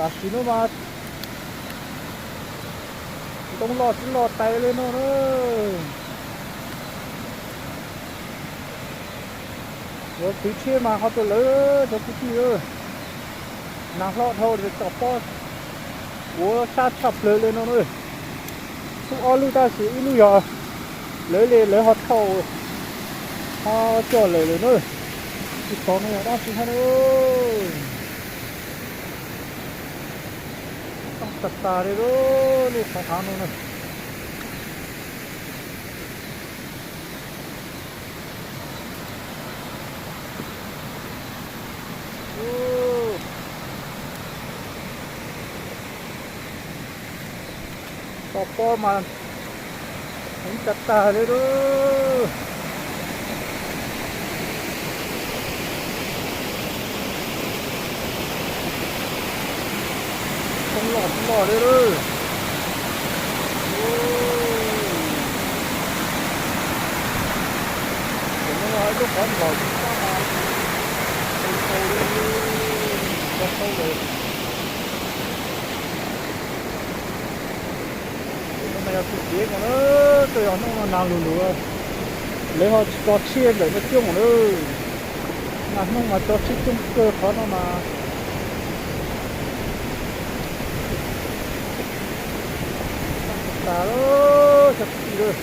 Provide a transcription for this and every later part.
Tam sim no mas ntoo loj tsis loj tais li no na. Yuav txwv tsheb mas ho tuaj lawv cov kwv tij. Nag hlob dhau tsom pob ua sab tshaj plaws li no na. Txhub ob lub tab sis ib lub yog lawv li lawv ho thauj ho coj lawm lawm na. Tsis tau no yog dab tsi thiab na. Tag tas li lub qhov hav no na. Tso pob mas heev tag tag li lub. Too loj tsis loj li lub. Ces no lub qhov nkaus tsis tau mas tau li tau tau lawm. Ces no mas yog tus kev no na, twb yog hnub no nag lug lug, lawv ho tsis tso tsheb ntawm no coob na. Nag hnub mas tso tsheb coob kawg qhov no mas. Tag lawm cov kwv tij lawm.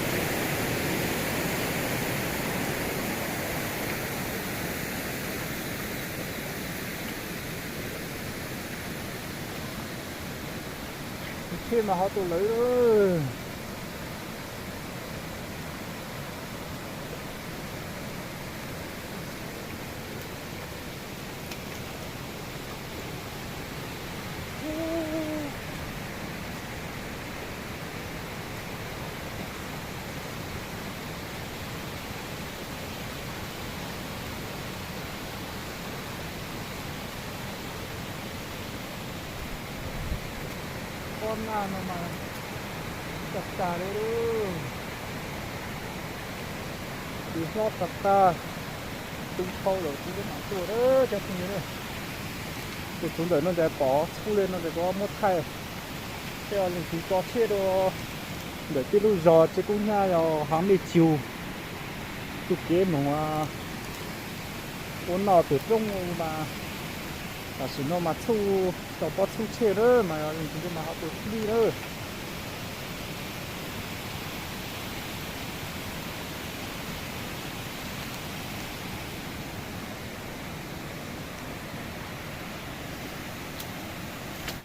Tsheb mas ho tuaj lawv lawm. Pob nag no mas tag tag li lub. Tis hlob tag tag, tu dhau lawm kuv mam tuaj cov phooj ywg. Tus txhuv ntawm no ntshe pom txhub li no ces kuv muab thaij. Tej leej twg tso tsheb rau ntawm tej lub zos tsev kub hnyiab yog hav mej cug, tus kev moog ua noj pem roob mas tam sim no mas txhuj, tso pob txhub tsheb na mas yog leej twg mas ho tus tib na.